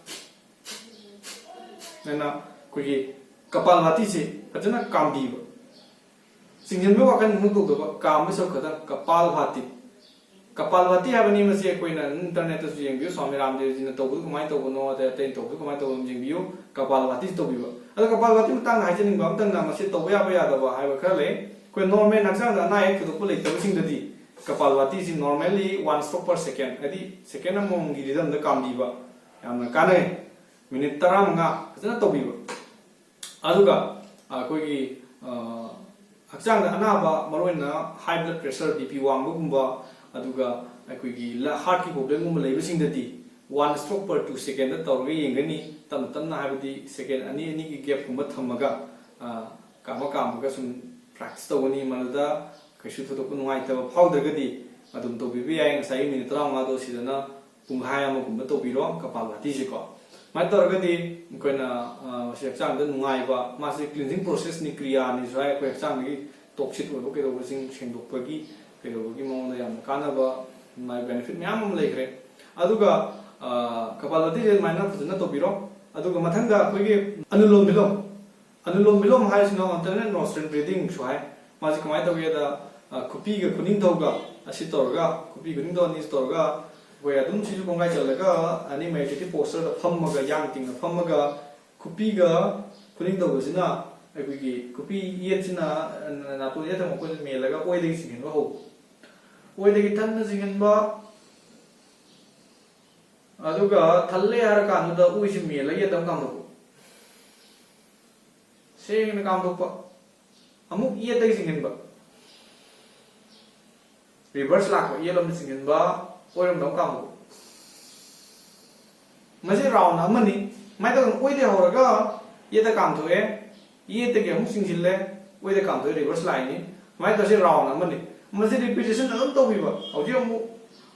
ꯑꯗꯨꯅ ꯑꯩꯈꯣꯏꯒꯤ ꯀꯄꯥꯜꯚꯥꯇꯤꯁꯤ ꯐꯖꯅ ꯀꯥꯝꯕꯤꯕ꯫ ꯆꯤꯡꯁꯤꯟꯕꯒꯤ ꯋꯥꯈꯜ ꯑꯃꯨꯛ ꯇꯧꯗꯕ, ꯀꯥꯝꯕ ꯁꯔꯨꯛ ꯈꯛꯇꯪ꯫ ꯀꯄꯥꯜ ꯚꯥꯇꯤ, ꯀꯄꯥꯜ ꯚꯥꯇꯤ ꯍꯥꯏꯕꯅꯤ꯫ ꯃꯁꯤ ꯑꯩꯈꯣꯏꯅ ꯏꯟꯇꯔꯅꯦꯠꯇꯁꯨ ꯌꯦꯡꯕꯤꯌꯨ, ꯁ꯭ꯋꯥꯃꯤ ꯔꯥꯝꯗꯦꯕꯖꯤꯅ ꯇꯧꯕꯗꯨ ꯀꯃꯥꯏꯅ ꯇꯧꯕꯅꯣ, ꯑꯇꯩ ꯑꯇꯩꯅ ꯇꯧꯕꯗꯨ ꯀꯃꯥꯏꯅ ꯇꯧꯕꯅꯣ ꯌꯦꯡꯕꯤꯌꯨ꯫ ꯀꯄꯥꯜ ꯚꯥꯇꯤꯁꯤ ꯇꯧꯕꯤꯕ꯫ ꯑꯗꯣ ꯀꯄꯥꯜ ꯚꯥꯇꯤ ꯃꯇꯥꯡꯗ ꯍꯥꯏꯖꯅꯤꯡꯕ ꯑꯝꯇꯪꯅ, ꯃꯁꯤ ꯇꯧꯕ ꯌꯥꯕ ꯌꯥꯗꯕ ꯍꯥꯏꯕ ꯈꯔ ꯂꯩ꯫ ꯑꯩꯈꯣꯏ ꯅꯣꯔꯃꯦꯜ ꯍꯛꯆꯥꯡꯗ ꯑꯅꯥ ꯑꯌꯦꯛ ꯊꯣꯏꯗꯣꯛꯄ ꯂꯩꯇꯕꯁꯤꯡꯗꯗꯤ ꯀꯄꯥꯜ ꯚꯥꯇꯤꯁꯤ normally one stroke per second, ꯍꯥꯏꯗꯤ ꯁꯦꯀꯦꯟ ꯑꯃꯃꯝꯒꯤ ꯔꯤꯗꯝꯗ ꯀꯥꯝꯕꯤꯕ ꯌꯥꯝꯅ ꯀꯥꯟꯅꯩ꯫ ꯃꯤꯅꯤꯠ ꯇꯔꯥꯃꯉꯥ ꯐꯖꯅ ꯇꯧꯕꯤꯕ꯫ ꯑꯗꯨꯒ ꯑꯩꯈꯣꯏꯒꯤ, ꯑ, ꯍꯛꯆꯥꯡꯗ ꯑꯅꯥꯕ, ꯃꯔꯨꯑꯣꯏꯅ high blood pressure, B P ꯋꯥꯡꯕꯒꯨꯝꯕ, ꯑꯗꯨꯒ ꯑꯩꯈꯣꯏꯒꯤ ꯂ-, heartꯀꯤ problemꯒꯨꯝꯕ ꯂꯩꯕꯁꯤꯡꯗꯗꯤ one stroke per two secondꯗ ꯇꯧꯔꯒ ꯌꯦꯡꯒꯅꯤ꯫ ꯇꯞꯅ ꯇꯞꯅ, ꯍꯥꯏꯕꯗꯤ ꯁꯦꯀꯦꯟ ꯑꯅꯤ ꯑꯅꯤꯒꯤ gapꯀꯨꯝꯕ ꯊꯝꯃꯒ, ꯑ, ꯀꯥꯝꯃ ꯀꯥꯝꯃꯒ ꯁꯨꯝ practice ꯇꯧꯒꯅꯤ꯫ ꯃꯗꯨꯗ ꯀꯩꯁꯨ ꯊꯣꯏꯗꯣꯛꯄ ꯅꯨꯡꯉꯥꯏꯇꯕ ꯐꯥꯎꯗ꯭ꯔꯒꯗꯤ ꯑꯗꯨꯝ ꯇꯧꯕꯤꯕ ꯌꯥꯏ꯫ ꯉꯁꯥꯏꯒꯤ ꯃꯤꯅꯤꯠ ꯇꯔꯥꯃꯉꯥꯗꯣ ꯁꯤꯗꯅ ꯄꯨꯡꯈꯥꯏ ꯑꯃꯒꯨꯝꯕ ꯇꯧꯕꯤꯔꯣ ꯀꯄꯥꯜꯚꯥꯇꯤꯁꯦꯀꯣ꯫ ꯁꯨꯃꯥꯏꯅ ꯇꯧꯔꯒꯗꯤ ꯑꯩꯈꯣꯏꯅ, ꯑ, ꯃꯁꯤ ꯍꯛꯆꯥꯡꯗ ꯅꯨꯡꯉꯥꯏꯕ, ꯃꯥꯁꯤ cleansing processꯅꯤ, ꯀ꯭ꯔꯤꯌꯥꯅꯤꯁꯨ ꯍꯥꯏ꯫ ꯑꯩꯈꯣꯏ ꯍꯛꯆꯥꯡꯗꯒꯤ toxic ꯑꯣꯏꯕ ꯀꯩꯗꯧꯕꯁꯤꯡ ꯁꯦꯡꯗꯣꯛꯄꯒꯤ, ꯀꯩꯗꯧꯕꯒꯤ ꯃꯑꯣꯡꯗ ꯌꯥꯝꯅ ꯀꯥꯟꯅꯕ, ꯃꯥꯒꯤ benefit ꯃꯌꯥꯝ ꯑꯃ ꯂꯩꯈ꯭ꯔꯦ꯫ ꯑꯗꯨꯒ, ꯑ, ꯀꯄꯥꯜꯚꯥꯇꯤꯁꯦ ꯑꯗꯨꯃꯥꯏꯅ ꯐꯖꯅ ꯇꯧꯕꯤꯔꯣ꯫ ꯑꯗꯨꯒ ꯃꯊꯪꯗ ꯑꯩꯈꯣꯏꯒꯤ ꯑꯅꯨꯂꯣꯝ ꯚꯤꯂꯣꯝ, ꯑꯅꯨꯂꯣꯝ ꯚꯤꯂꯣꯝ ꯍꯥꯏꯁꯤꯅ alternate nostril breathingꯁꯨ ꯍꯥꯏ꯫ ꯃꯥꯁꯤ ꯀꯃꯥꯏꯅ ꯇꯧꯒꯦꯗ, ꯑ, ꯈꯨꯄꯤꯒ ꯈꯨꯅꯤꯡꯊꯧꯒ ꯑꯁꯤ ꯇꯧꯔꯒ, ꯈꯨꯄꯤ ꯈꯨꯅꯤꯡꯊꯧ ꯑꯅꯤꯁꯤ ꯇꯧꯔꯒ, ꯑꯩꯈꯣꯏ ꯑꯗꯨꯝ ꯁꯤꯁꯨ ꯀꯣꯡꯒꯥꯏ ꯆꯜꯂꯒ, ꯑꯅꯤ meditative postureꯗ ꯐꯝꯃꯒ, ꯌꯥꯡ ꯇꯤꯡꯅ ꯐꯝꯃꯒ, ꯈꯨꯄꯤꯒ ꯈꯨꯅꯤꯡꯊꯧꯒꯁꯤꯅ, ꯑꯩꯈꯣꯏꯒꯤ ꯈꯨꯄꯤ ꯌꯦꯠꯁꯤꯅ, ꯑ, ꯅꯥꯇꯣꯟ ꯌꯦꯠ ꯊꯪꯕ ꯃꯈꯨꯠꯁꯤ ꯃꯦꯜꯂꯒ ꯑꯣꯏꯗꯒꯤ ꯆꯤꯡꯍꯟꯕ ꯍꯧꯕ꯫ ꯑꯣꯏꯗꯒꯤ ꯊꯟꯅ ꯆꯤꯡꯍꯟꯕ, ꯑꯗꯨꯒ ꯊꯜꯂꯦ ꯍꯥꯏꯔ ꯀꯥꯟꯗꯨꯗ ꯑꯣꯏꯁꯤ ꯃꯦꯜꯂꯒ ꯌꯦꯠꯇ ꯑꯃ ꯀꯥꯝꯊꯣꯛꯄ꯫ ꯁꯦꯡꯅ ꯀꯥꯝꯊꯣꯛꯄ꯫ ꯑꯃꯨꯛ ꯌꯦꯠꯇꯒꯤ ꯆꯤꯡꯍꯟꯕ꯫ Reverse ꯂꯥꯛꯄ, ꯌꯦꯠꯂꯣꯝꯗ ꯆꯤꯡꯍꯟꯕ, ꯑꯣꯏꯔꯣꯝꯗ ꯑꯃꯨꯛ ꯀꯥꯝꯊꯣꯛꯄ꯫ ꯃꯁꯤ round ꯑꯃꯅꯤ꯫ ꯁꯨꯃꯥꯏꯅ ꯇꯧꯗꯅ ꯑꯣꯏꯗꯩ ꯍꯧꯔꯒ ꯌꯦꯠꯇ ꯀꯥꯝꯊꯣꯛꯑꯦ, ꯌꯦꯠꯇꯒꯤ ꯑꯃꯨꯛ ꯆꯤꯡꯁꯤꯜꯂꯦ, ꯑꯣꯏꯗ ꯀꯥꯝꯊꯣꯛꯑꯦ, reverse ꯂꯥꯛꯏꯅꯤ꯫ ꯁꯨꯃꯥꯏꯅ ꯇꯧꯔꯁꯤ round ꯑꯃꯅꯤ꯫ ꯃꯁꯤ repetition ꯑꯗꯨꯝ ꯇꯧꯕꯤꯕ꯫ ꯍꯧꯖꯤꯛ ꯑꯃꯨꯛ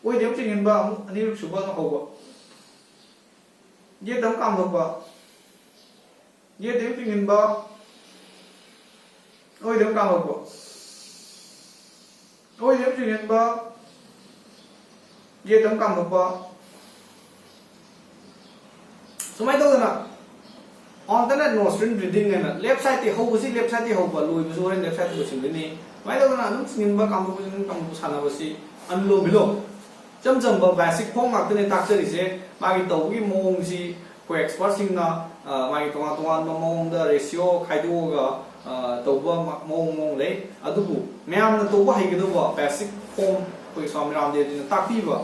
ꯑꯣꯏꯗꯩ ꯑꯃꯨꯛ ꯆꯤꯡꯁꯤꯟꯕ, ꯑꯃꯨꯛ ꯑꯅꯤꯔꯛ ꯁꯨꯕ ꯑꯃ ꯍꯧꯕ꯫ ꯌꯦꯠꯇ ꯑꯃꯨꯛ ꯀꯥꯝꯊꯣꯛꯄ, ꯌꯦꯠꯇ ꯑꯃꯨꯛ ꯆꯤꯡꯁꯤꯟꯕ, ꯑꯣꯏꯗ ꯑꯃꯨꯛ ꯀꯥꯝꯊꯣꯛꯄ, ꯑꯣꯏꯗ ꯑꯃꯨꯛ ꯆꯤꯡꯁꯤꯟꯕ, ꯌꯦꯠꯇ ꯑꯃꯨꯛ ꯀꯥꯝꯊꯣꯛꯄ꯫ ꯁꯨꯃꯥꯏꯅ ꯇꯧꯗꯅ Alternate nostril breathing ꯍꯥꯏꯅ left side ꯇꯩ ꯍꯧꯕꯁꯤ left side ꯇꯩ ꯍꯧꯕ, ꯂꯣꯏꯕꯁꯨ ꯍꯣꯔꯦꯟ left side ꯇ ꯂꯣꯏꯁꯤꯟꯗꯣꯏꯅꯤ꯫ ꯁꯨꯃꯥꯏꯅ ꯇꯧꯗꯅ ꯑꯗꯨꯝ ꯆꯤꯡꯕ ꯀꯥꯡꯕꯨ ꯆꯤꯡ ꯀꯥꯡꯕꯨ ꯁꯥꯟꯅꯕꯁꯤ ꯑꯅꯨꯂꯣꯝ ꯕꯤꯂꯣꯝ, ꯏꯆꯝ ꯆꯝꯕ basic form ꯉꯥꯛꯇꯅꯦ ꯇꯥꯛꯆꯔꯤꯁꯦ꯫ ꯃꯥꯒꯤ ꯇꯧꯕꯒꯤ ꯃꯑꯣꯡꯁꯤ ꯑꯩꯈꯣꯏ expert ꯁꯤꯡꯅ, ꯑ, ꯃꯥꯒꯤ ꯇꯣꯉꯥꯟ ꯇꯣꯉꯥꯟꯕ ꯃꯑꯣꯡꯗ ratio ꯈꯥꯏꯗꯣꯛꯑꯒ, ꯑ, ꯇꯧꯕ ꯃ- ꯃꯑꯣꯡ ꯃꯑꯣꯡ ꯂꯩ꯫ ꯑꯗꯨꯕꯨ ꯃꯌꯥꯝꯅ ꯇꯧꯕ ꯍꯩꯒꯗꯧꯕ basic form ꯑꯩꯈꯣꯏ ꯁ꯭ꯋꯥꯃꯤ ꯔꯥꯝꯗꯦꯕꯖꯤꯅ ꯇꯥꯛꯄꯤꯕ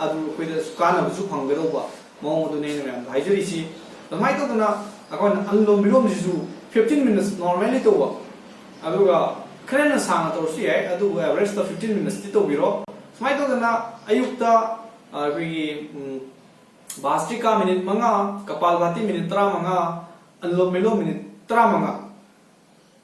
ꯑꯗꯨ ꯑꯩꯈꯣꯏꯗ ꯀꯥꯟꯅꯕꯁꯨ ꯐꯪꯒꯗꯧꯕ ꯃꯑꯣꯡ ꯑꯗꯨꯅꯦ ꯑꯩꯅ ꯃꯌꯥꯝꯗ ꯍꯥꯏꯖꯔꯤꯁꯤ꯫ ꯑꯗꯨꯃꯥꯏꯅ ꯇꯧꯗꯅ ꯑꯩꯈꯣꯏꯅ ꯑꯅꯨꯂꯣꯝ ꯕꯤꯂꯣꯝꯁꯤꯁꯨ fifteen minutes normally ꯇꯧꯕ, ꯑꯗꯨꯒ ꯈꯔ ꯍꯦꯟꯅ ꯁꯥꯡꯅ ꯇꯧꯔꯁꯨ ꯌꯥꯏ, ꯑꯗꯨꯕꯨ average ꯇ fifteen minutes ꯇꯤ ꯇꯧꯕꯤꯔꯣ꯫ ꯁꯨꯃꯥꯏꯅ ꯇꯧꯗꯅ ꯑꯌꯨꯛꯇ, ꯑ, ꯑꯩꯈꯣꯏꯒꯤ, ꯎꯝ, ꯚꯥꯁꯇ꯭ꯔꯤꯀꯥ ꯃꯤꯅꯤꯠ ꯃꯉꯥ, ꯀꯄꯥꯜꯚꯥꯇꯤ ꯃꯤꯅꯤꯠ ꯇꯔꯥꯃꯉꯥ, ꯑꯅꯨꯂꯣꯝ ꯕꯤꯂꯣꯝ ꯃꯤꯅꯤꯠ ꯇꯔꯥꯃꯉꯥ꯫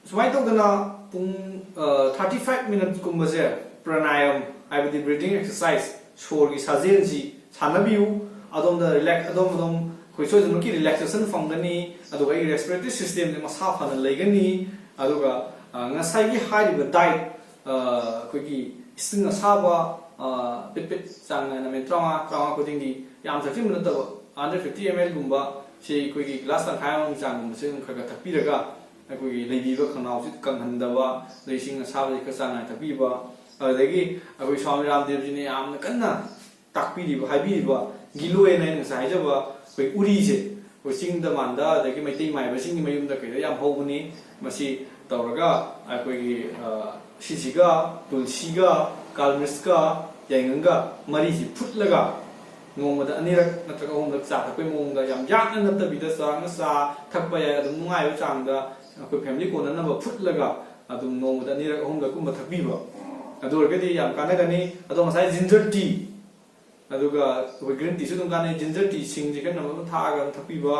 ꯁꯨꯃꯥꯏꯅ ꯇꯧꯗꯅ ꯄꯨꯡ, ꯑ, thirty five minutes ꯀꯨꯝꯕꯁꯦ ꯄ꯭ꯔꯅꯥꯌꯥꯝ, ꯍꯥꯏꯕꯗꯤ breathing exercise, ꯁꯣꯔꯒꯤ ꯁꯥꯖꯦꯜꯁꯤ ꯁꯥꯟꯅꯕꯤꯌꯨ꯫ ꯑꯗꯣꯝꯗ relax, ꯑꯗꯣꯝ ꯑꯗꯣꯝ ꯑꯩꯈꯣꯏ ꯁꯣꯏꯗꯅꯃꯛꯀꯤ relaxation ꯐꯪꯒꯅꯤ, ꯑꯗꯨꯒ ꯑꯩꯒꯤ respiratory system ꯁꯦ ꯃꯁꯥ ꯐꯅ ꯂꯩꯒꯅꯤ꯫ ꯑꯗꯨꯒ, ꯑ, ꯉꯁꯥꯏꯒꯤ ꯍꯥꯏꯔꯤꯕ diet, ꯑ, ꯑꯩꯈꯣꯏꯒꯤ ꯏꯁꯤꯡ ꯑꯁꯥꯕ, ꯑ, ꯄꯤꯠ ꯄꯤꯠ ꯆꯥꯡ ꯅꯥꯏꯅ ꯃꯤꯅꯤꯠ ꯇꯔꯥꯃꯉꯥ, ꯇꯔꯥꯃꯉꯥ ꯈꯨꯗꯤꯡꯒꯤ, ꯌꯥꯝ ꯊꯛꯆꯤꯟꯕ ꯅꯠꯇꯕ, hundred fifty ml ꯒꯨꯝꯕ, ꯁꯤ ꯑꯩꯈꯣꯏꯒꯤ glass ꯇꯪꯈꯥꯏ ꯑꯃꯒꯤ ꯆꯥꯡꯒꯨꯝꯕꯁꯦ ꯑꯗꯨꯝ ꯈꯔ ꯈꯔ ꯊꯛꯄꯤꯔꯒ, ꯑꯩꯈꯣꯏꯒꯤ ꯂꯩꯕꯤꯕ ꯈꯅꯥꯎꯁꯤ ꯀꯪꯍꯟꯗꯕ, ꯑꯗꯩ ꯏꯁꯤꯡ ꯑꯁꯥꯕꯁꯤ ꯈꯔ ꯆꯥꯡ ꯅꯥꯏꯅ ꯊꯛꯄꯤꯕ, ꯑꯗꯨꯗꯒꯤ ꯑꯩꯈꯣꯏ ꯁ꯭ꯋꯥꯃꯤ ꯔꯥꯝꯗꯦꯕꯖꯤꯅ ꯌꯥꯝꯅ ꯀꯟꯅ ꯇꯥꯛꯄꯤꯔꯤꯕ, ꯍꯥꯏꯕꯤꯔꯤꯕ ꯒꯤꯂꯣꯏꯅ ꯑꯩꯅ ꯉꯁꯥꯏ ꯍꯥꯏꯖꯕ ꯑꯩꯈꯣꯏ ꯎꯔꯤꯁꯦ, ꯑꯩꯈꯣꯏ ꯆꯤꯡꯗ ꯃꯥꯟꯗ, ꯑꯗꯒꯤ ꯃꯩꯇꯩ ꯃꯥꯏꯕꯁꯤꯡꯒꯤ ꯃꯌꯨꯝꯗ ꯀꯩꯗ ꯌꯥꯝ ꯍꯧꯕꯅꯤ꯫ ꯃꯁꯤ ꯇꯧꯔꯒ ꯑꯩꯈꯣꯏꯒꯤ, ꯑ, ꯁꯤꯁꯤꯒ, ꯇꯨꯜꯁꯤꯒ, ꯀꯥꯜꯃꯤꯔꯁꯀ, ꯌꯥꯏꯉꯪꯒ ꯃꯔꯤꯁꯤ ꯐꯨꯠꯂꯒ ꯅꯣꯡꯃꯗ ꯑꯅꯤꯔꯛ ꯅꯠꯇ꯭ꯔꯒ ꯑꯍꯨꯝꯂꯛ ꯆꯥ ꯊꯛꯄꯒꯤ ꯃꯑꯣꯡꯗ, ꯌꯥꯝ ꯌꯥꯛꯅ ꯅꯠꯇꯕꯤꯗ, ꯆꯥꯡꯅ ꯆꯥ ꯊꯛꯄ ꯌꯥꯏ, ꯑꯗꯨꯝ ꯅꯨꯡꯉꯥꯏꯕ ꯆꯥꯡꯗ ꯑꯩꯈꯣꯏ family ꯀꯣꯟꯅꯅꯕ ꯐꯨꯠꯂꯒ ꯑꯗꯨꯝ ꯅꯣꯡꯃꯗ ꯑꯅꯤꯔꯛ ꯑꯍꯨꯝꯂꯛ ꯀꯨꯝꯕ ꯊꯛꯄꯤꯕ, ꯑꯗꯨ ꯑꯣꯏꯔꯒꯗꯤ ꯌꯥꯝ ꯀꯥꯟꯅꯒꯅꯤ꯫ ꯑꯗꯣ ꯉꯁꯥꯏ ginger tea, ꯑꯗꯨꯒ ꯑꯩꯈꯣꯏ green tea ꯁꯨ ꯑꯗꯨꯝ ꯀꯥꯟꯅꯩ꯫ Ginger tea, ꯁꯤꯡꯁꯦ ꯈꯔ ꯅꯝꯃꯒ ꯊꯥꯛꯑꯒ ꯑꯗꯨꯝ ꯊꯛꯄꯤꯕ,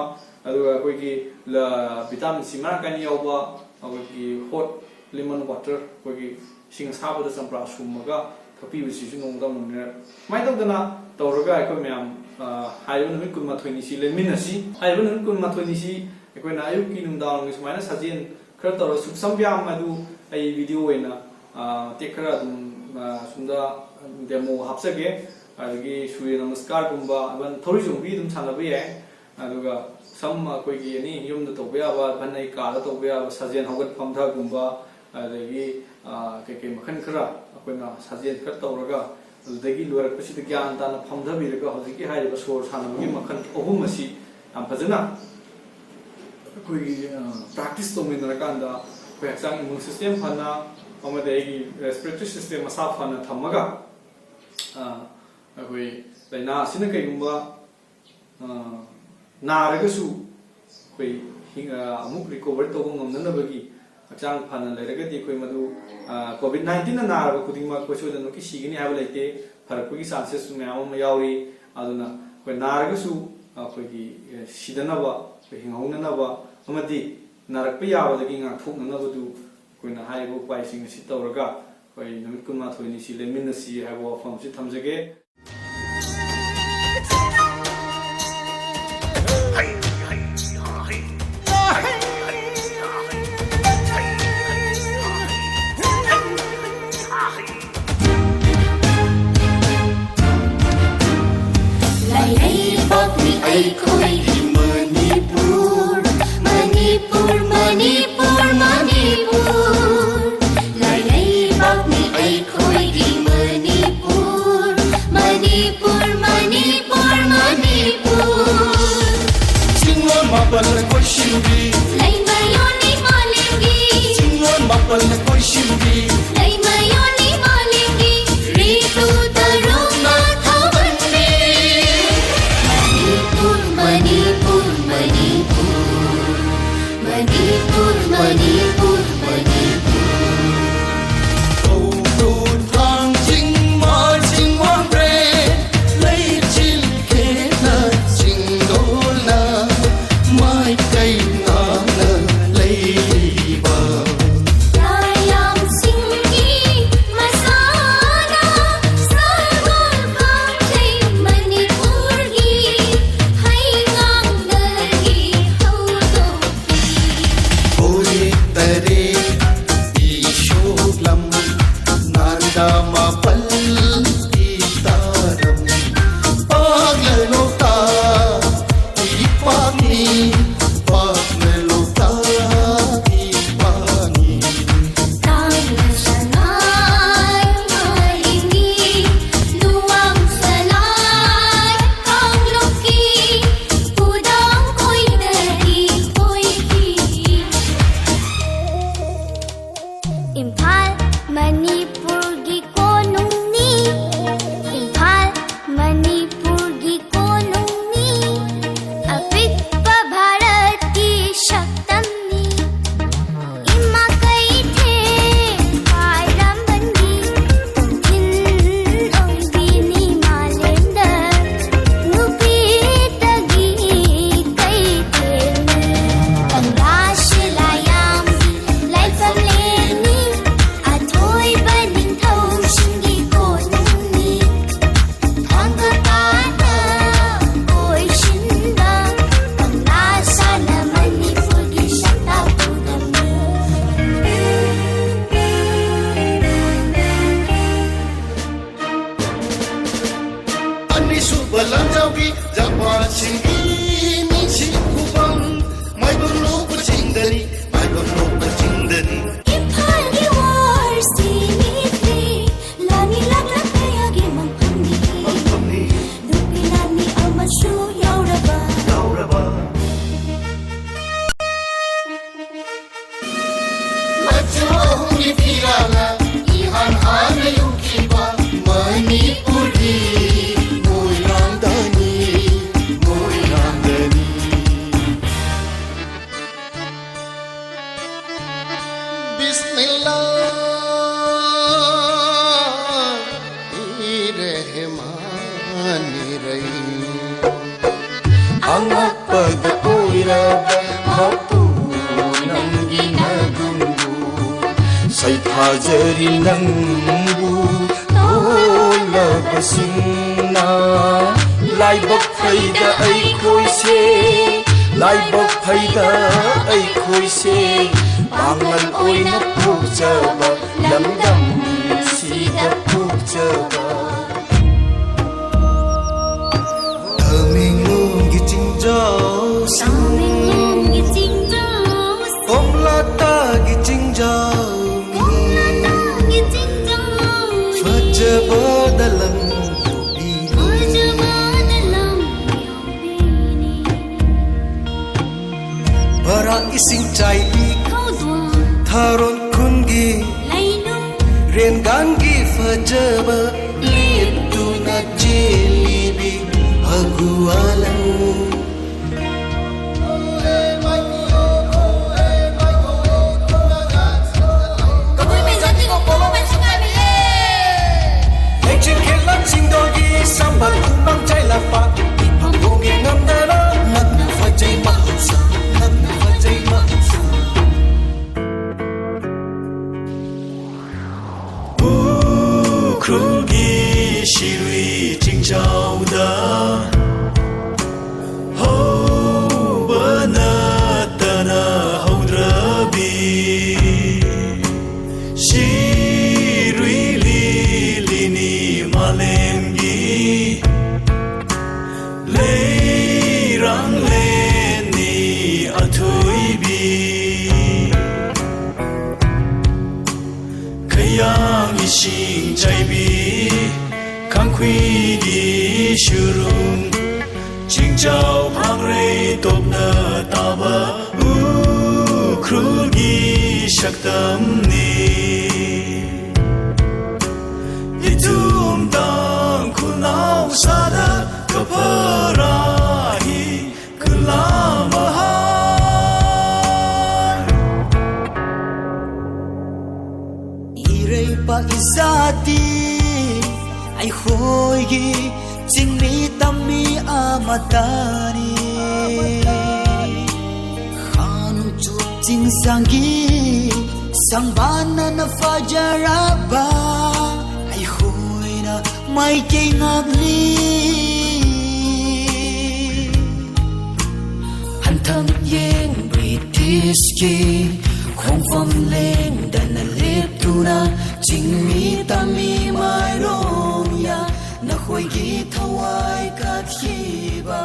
ꯑꯗꯨꯒ ꯑꯩꯈꯣꯏꯒꯤ ꯂ- vitamin C ꯃꯔꯥꯡ ꯀꯥꯏꯅ ꯌꯥꯎꯕ ꯑꯩꯈꯣꯏꯒꯤ hot lemon water, ꯑꯩꯈꯣꯏꯒꯤ ꯏꯁꯤꯡ ꯑꯁꯥꯕꯗ ꯆꯝꯄ꯭ꯔꯥ ꯁꯨꯝꯃꯒ ꯊꯛꯄꯤꯕꯁꯤꯁꯨ ꯅꯣꯡꯃꯗ ꯑꯃꯃꯝ ꯂꯩꯔꯛ꯫ ꯁꯨꯃꯥꯏꯅ ꯇꯧꯗꯅ ꯇꯧꯔꯒ ꯑꯩꯈꯣꯏ ꯃꯌꯥꯝ, ꯑ, ꯍꯥꯏꯔꯤꯕ ꯅꯨꯃꯤꯠ ꯀꯨꯟꯃꯥꯊꯣꯏꯅꯤꯁꯤ ꯂꯦꯟꯃꯤꯟꯅꯁꯤ꯫ ꯍꯥꯏꯔꯤꯕ ꯅꯨꯃꯤꯠ ꯀꯨꯟꯃꯥꯊꯣꯏꯅꯤꯁꯤ ꯑꯩꯈꯣꯏꯅ ꯑꯌꯨꯛꯀꯤ ꯅꯨꯡꯗꯥꯡꯒꯤ ꯁꯨꯃꯥꯏꯅ ꯁꯥꯖꯦꯜ ꯈꯔ ꯇꯧꯔꯒ, ꯁꯨꯈ꯭ꯔꯝ ꯕ꯭ꯌꯥꯝ ꯑꯗꯨ ꯑꯩ video ꯑꯣꯏꯅ, ꯑ, ꯃꯇꯦꯛ ꯈꯔ ꯑꯗꯨꯝ, ꯑ, ꯁꯣꯝꯗ demo ꯍꯥꯞꯆꯒꯦ꯫ ꯑꯗꯒꯤ ꯁꯨꯔ꯭ꯌ ꯅꯃꯁꯀꯥꯔꯒꯨꯝꯕ, even ꯊꯧꯔꯤ ꯆꯣꯡꯕꯤ ꯑꯗꯨꯝ ꯁꯥꯟꯅꯕ ꯌꯥꯏ꯫ ꯑꯗꯨꯒ ꯁꯝ ꯑꯩꯈꯣꯏꯒꯤ ꯑꯦꯅꯤ ꯌꯨꯝꯗ ꯇꯧꯕ ꯌꯥꯕ, ꯐꯅꯦꯛ ꯀꯥꯗ ꯇꯧꯕ ꯌꯥꯕ, ꯁꯥꯖꯦꯜ ꯍꯧꯒꯠ ꯐꯝꯊꯒꯨꯝꯕ, ꯑꯗꯒꯤ, ꯑ, ꯀꯩꯀꯩ ꯃꯈꯜ ꯈꯔ ꯑꯩꯈꯣꯏꯅ ꯁꯥꯖꯦꯜ ꯈꯔ ꯇꯧꯔꯒ, ꯑꯗꯨꯗꯒꯤ ꯂꯣꯏꯔꯛꯄꯁꯤꯗ ꯒ꯭ꯌꯥꯟ ꯇꯥꯅ ꯐꯝꯊꯕꯤꯔꯒ ꯍꯧꯖꯤꯛꯀꯤ ꯍꯥꯏꯔꯤꯕ ꯁꯣꯔ ꯁꯥꯟꯅꯕꯒꯤ ꯃꯈꯜ ꯑꯍꯨꯝ ꯑꯁꯤ ꯌꯥꯝ ꯐꯖꯅ ꯑꯩꯈꯣꯏꯒꯤ, ꯑ, practice ꯇꯧꯃꯤꯟꯅꯔꯀꯥꯟꯗ ꯑꯩꯈꯣꯏ ꯍꯛꯆꯥꯡ immune system ꯐꯅ ꯑꯃꯗꯤ ꯑꯩꯒꯤ respiratory system ꯃꯁꯥ ꯐꯅ ꯊꯝꯃꯒ, ꯑ, ꯑꯩꯈꯣꯏ ꯂꯥꯏꯅꯥ ꯑꯁꯤꯅ ꯀꯩꯒꯨꯝꯕ ꯑ, ꯅꯥꯔꯒꯁꯨ ꯑꯩꯈꯣꯏ ꯍꯤꯡ-, ꯑ, ꯑꯃꯨꯛ recovery ꯇꯧꯕ ꯉꯝꯅꯅꯕꯒꯤ ꯍꯛꯆꯥꯡ ꯐꯅ ꯂꯩꯔꯒꯗꯤ ꯑꯩꯈꯣꯏ ꯃꯗꯨ, ꯑ, COVID nineteen ꯅ ꯅꯥꯔꯕ ꯈꯨꯗꯤꯡꯃꯛ ꯑꯩꯈꯣꯏ ꯁꯣꯏꯗꯅꯃꯛꯀꯤ ꯁꯤꯒꯅꯤ ꯍꯥꯏꯕ ꯂꯩꯇꯦ꯫ ꯐꯔꯛꯄꯒꯤ chances ꯁꯨ ꯃꯌꯥꯝ ꯑꯃ ꯌꯥꯎꯔꯤ꯫ ꯑꯗꯨꯅ ꯑꯩꯈꯣꯏ ꯅꯥꯔꯒꯁꯨ ꯑꯩꯈꯣꯏꯒꯤ, ꯑ, ꯁꯤꯗꯅꯕ, ꯑꯩꯈꯣꯏ ꯍꯤꯡꯍꯧꯅꯅꯕ ꯑꯃꯗꯤ ꯅꯥꯔꯛꯄ ꯌꯥꯕꯗꯒꯤ ꯉꯥꯛꯊꯣꯛꯅꯅꯕꯗꯨ ꯑꯩꯈꯣꯏꯅ ꯍꯥꯏꯔꯤꯕ ꯎꯄꯥꯏꯁꯤꯡ ꯑꯁꯤ ꯇꯧꯔꯒ ꯑꯩꯈꯣꯏ ꯅꯨꯃꯤꯠ ꯀꯨꯟꯃꯥꯊꯣꯏꯅꯤꯁꯤ ꯂꯦꯟꯃꯤꯟꯅꯁꯤ ꯍꯥꯏꯕ ꯋꯥꯐꯝ ꯑꯁꯤ ꯊꯝꯖꯒꯦ꯫ ꯂꯩꯕꯥꯛꯅꯤ ꯑꯩꯈꯣꯏꯒꯤ ꯃꯅꯤꯄꯨꯔ, ꯃꯅꯤꯄꯨꯔ, ꯃꯅꯤꯄꯨꯔ, ꯃꯅꯤꯄꯨꯔ꯫ ꯂꯩꯕꯥꯛꯅꯤ ꯑꯩꯈꯣꯏꯒꯤ ꯃꯅꯤꯄꯨꯔ, ꯃꯅꯤꯄꯨꯔ, ꯃꯅꯤꯄꯨꯔ, ꯃꯅꯤꯄꯨꯔ꯫ ꯆꯤꯡꯂꯣꯟ ꯃꯥꯄꯜꯅ ꯀꯣꯏꯁꯤꯟꯕꯤ꯫ ꯂꯩꯃꯌꯣꯟꯅꯤ ꯃꯥꯂꯦꯝꯒꯤ꯫ ꯆꯤꯡꯂꯣꯟ ꯃꯥꯄꯜꯅ ꯀꯣꯏꯁꯤꯟꯕꯤ꯫ ꯂꯩꯃꯌꯣꯟꯅꯤ ꯃꯥꯂꯦꯝꯒꯤ꯫ ꯔꯤꯇꯨ ꯇꯔꯨꯛꯅ ꯊꯧꯒꯟꯕꯤ꯫ ꯃꯅꯤꯄꯨꯔ, ꯃꯅꯤꯄꯨꯔ, ꯃꯅꯤꯄꯨꯔ꯫ ꯃꯅꯤꯄꯨꯔ, ꯃꯅꯤꯄꯨꯔ, ꯃꯅꯤꯄꯨꯔ꯫ ꯀꯧꯕ꯭ꯔꯨ ꯊꯥꯡꯖꯤꯡ ꯃꯥꯔꯖꯤꯡ ꯋꯥꯡꯕ꯭ꯔꯦꯟ ꯂꯩꯆꯤꯜ ꯈꯦꯠꯅ ꯆꯤꯡꯗꯣꯜꯅ ꯃꯥꯏꯀꯩ ꯉꯥꯛꯅ ꯂꯩꯔꯤꯕ꯫ ꯂꯥꯏꯌꯥꯝꯁꯤꯡꯒꯤ ꯃꯁꯥꯅ ꯁꯒꯣꯜ ꯀꯥꯡꯖꯩ ꯃꯅꯤꯄꯨꯔꯒꯤ ꯍꯩꯉꯥꯡꯗꯒꯤ ꯍꯧꯗꯣꯛ ꯍꯣꯔꯦ ꯇꯔꯦꯠꯀꯤ ꯁꯣꯛꯂꯝ, ꯅꯥꯟꯗ ꯃꯥꯄꯜꯒꯤ ꯇꯥꯔꯝ, ꯄꯥꯛꯂꯅꯣ ꯇꯥ ꯏꯄꯥꯛꯅꯤ ꯂꯨꯞꯈꯤꯕ ꯃꯅꯤꯄꯨꯔꯒꯤ ꯃꯣꯏꯔꯥꯡꯗꯅꯤ, ꯃꯣꯏꯔꯥꯡꯗꯅꯤ꯫ ꯕꯤꯁꯃꯤꯜꯂꯥꯍꯤꯔꯔꯍꯃꯥꯅꯤꯔꯔꯍꯤꯝ꯫ ꯑꯉꯛꯄꯗ ꯑꯣꯏꯔꯕ ꯃꯄꯨ ꯅꯪꯒꯤ ꯅꯒꯨꯟꯕꯨ ꯁꯩꯊꯥꯖꯔꯤ ꯅꯪꯕꯨ ꯇꯣꯜꯂꯕꯁꯤꯡꯅ꯫ ꯂꯥꯏꯕꯛ ꯐꯩꯗ ꯑꯩꯈꯣꯏꯁꯦ, ꯂꯥꯏꯕꯛ ꯐꯩꯗ ꯑꯩꯈꯣꯏꯁꯦ꯫ ꯄꯥꯡꯒꯜ ꯑꯣꯏꯅ ꯄꯣꯛꯆꯕ, ꯂꯝꯗꯝꯁꯤꯗ ꯄꯣꯛꯆꯕ꯫ ꯇꯃꯦꯡꯂꯣꯡꯒꯤ ꯆꯤꯡꯖꯥꯎꯁꯤꯡ, ꯇꯃꯦꯡꯂꯣꯡꯒꯤ ꯆꯤꯡꯖꯥꯎꯁꯤꯡ, ꯀꯣꯝꯂꯥꯇꯥꯒꯤ ꯆꯤꯡꯖꯥꯎ, ꯀꯣꯝꯂꯥꯇꯥꯒꯤ ꯆꯤꯡꯖꯥꯎ, ꯐꯖꯕꯗ ꯂꯝ ꯌꯧꯕꯤꯅꯤ, ꯐꯖꯕꯗ ꯂꯝ ꯌꯧꯕꯤꯅꯤ꯫ ꯕꯔꯥ ꯏꯁꯤꯡ ꯆꯥꯏꯕꯤ, ꯊꯧꯗꯣꯡ ꯊꯥꯔꯣꯟ ꯈꯨꯟꯒꯤ ꯂꯩꯅꯨ, ꯔꯦꯟꯒꯥꯡꯒꯤ ꯐꯖꯕ ꯂꯦꯞꯇꯨꯅ ꯆꯦꯜꯂꯤꯕꯤ ꯑꯒꯨꯋꯥꯂꯪ꯫ ꯀꯕꯨꯏ ꯃꯩ ꯖꯥꯇꯤꯒ ꯄꯣꯂꯣ ꯃꯩ ꯁꯪꯒꯥꯏꯕꯤ꯫ ꯂꯩꯆꯤꯟ ꯈꯦꯂꯛ ꯆꯤꯡꯗꯣꯜꯒꯤ ꯁꯝꯕꯜ ꯎꯃꯪ ꯆꯥꯏꯂꯛꯄ ꯏꯐꯝ ꯍꯣꯡꯒꯦ ꯉꯝꯗꯅ ꯅꯛꯅ ꯐꯖꯩ ꯃꯍꯧꯁꯥ, ꯅꯛꯅ ꯐꯖꯩ ꯃꯍꯧꯁꯥ꯫ ꯎꯈ꯭ꯔꯨꯜꯒꯤ ꯁꯤꯔꯨꯏ ꯆꯤꯡꯖꯥꯎꯗ ꯍꯧꯕ ꯅꯠꯇꯅ ꯍꯧꯗ꯭ꯔꯕꯤ ꯁꯤꯔꯨꯏ ꯂꯤꯂꯤꯅꯤ ꯃꯥꯂꯦꯝꯒꯤ ꯂꯩꯔꯥꯡꯂꯦꯟꯅꯤ ꯑꯊꯣꯏꯕꯤ꯫ ꯈꯌꯥꯡ ꯏꯁꯤꯡ ꯆꯥꯏꯕꯤ ꯈꯥꯡꯈꯨꯏꯒꯤ ꯁꯨꯔꯨꯡ ꯆꯤꯡꯆꯥꯎ ꯐꯥꯡꯔꯩ ꯇꯣꯞꯅ ꯇꯥꯕ ꯎꯈ꯭ꯔꯨꯜꯒꯤ ꯁꯛꯇꯝꯅꯤ꯫ ꯖꯥꯇꯤ ꯑꯩꯈꯣꯏꯒꯤ ꯆꯤꯡꯃꯤ ꯇꯝꯃꯤ ꯑꯃꯠꯇꯅꯤ꯫ ꯈꯥꯅꯨꯡꯆꯨꯞ ꯆꯤꯡꯁꯥꯡꯒꯤ ꯁꯪꯕꯥꯟꯅꯅ ꯐꯖꯔꯕ ꯑꯩꯈꯣꯏꯅ ꯃꯥꯏꯀꯩ ꯉꯥꯛꯂꯤ꯫ ꯍꯟꯊꯝ ꯌꯦꯡ ꯕ꯭ꯔꯤꯇꯤꯁꯀꯤ ꯈꯣꯡꯐꯝ ꯂꯦꯡꯗꯅ ꯂꯦꯞꯇꯨꯅ ꯆꯤꯡꯃꯤ ꯇꯝꯃꯤ ꯃꯥꯏꯔꯣꯡꯌꯥ ꯅꯈꯣꯏꯒꯤ ꯊꯋꯥꯏ ꯀꯠꯈꯤꯕ